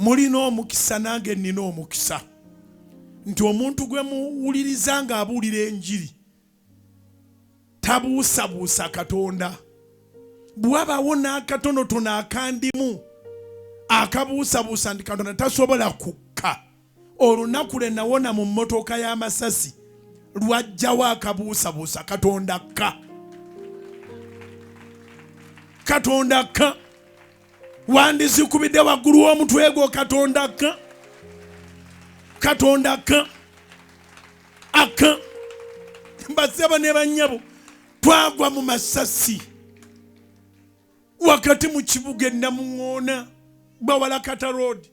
Mulina omukisa, nange nnina omukisa nti omuntu gwe muwuliriza ng'abuulira enjiri tabuusabuusa Katonda. Bwewabaawo n'akatonotono akandimu akabuusabuusa nti Katonda tasobola kukka, olunaku lwe nawona mu mmotoka y'amasasi lwajjawo akabuusabuusa. Katonda akka, Katonda akka. Wandizikubidde waggulu w'omutwe gwo. Katonda akka, Katonda akka, akka. Basebo ne bannyabo, twagwa mu masasi wakati mu kibuga eNamuŋoona, Bawalakata Road.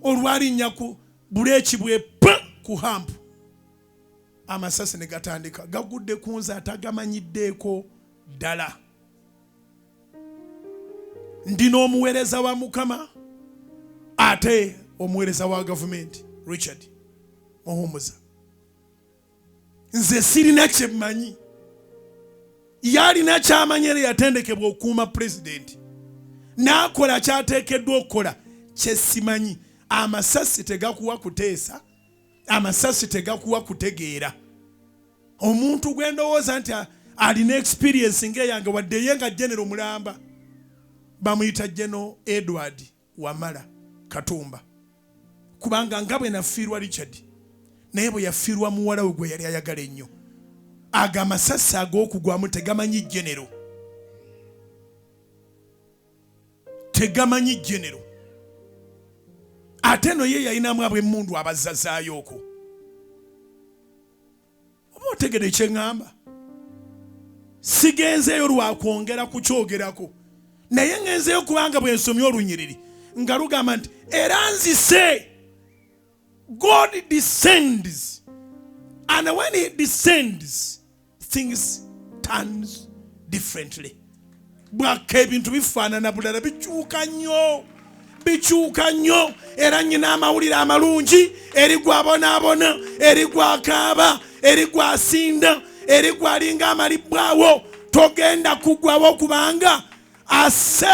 Olwalinnya ku buleeki bwe pa ku hump, amasasi ne gatandika. Gagudde ku nze atagamanyiddeeko ddala. Ndi n'omuweereza wa Mukama ate omuweereza wa gavumenti, Richard Muhumuza. Nze sirina kyemmanyi, yalina kyamanyi, era yatendekebwa okukuuma pulezidenti n'akola kyateekeddwa okukola kyesimanyi. Amasasi tegakuwa kuteesa, amasasi tegakuwa kutegeera. Omuntu gwe ndowooza nti alina experience ng'eyange, wadde ye nga Genero mulamba, bamuyita Geno Edward Wamala Katumba, kubanga nga bwe nafiirwa Richard, naye bwe yafiirwa muwala we gwe yali ayagala ennyo. Ago amasasi ag'okugwamu tegamanyi genero, tegamanyi genero. Ate no ye yalinamu ab'emmundu abazzazaayo okwo. Oba otegede kyeŋŋamba? Sigenzeeyo lwa kwongera kukyogerako, naye ŋŋenzeeyo kubanga bwe nsomye olunyiriri nga lugamba nti era nzise. God descends, and when he descends, things turns differently. Bwakka ebintu bifaanana bulala, bikyuka nnyo, bikyuka nnyo. Era nnyina amawulire amalungi eri gwabonaabona, eri gwakaaba, eri gwasinda, eri gwalinga amalibbwawo. Togenda kugwawo kubanga ase.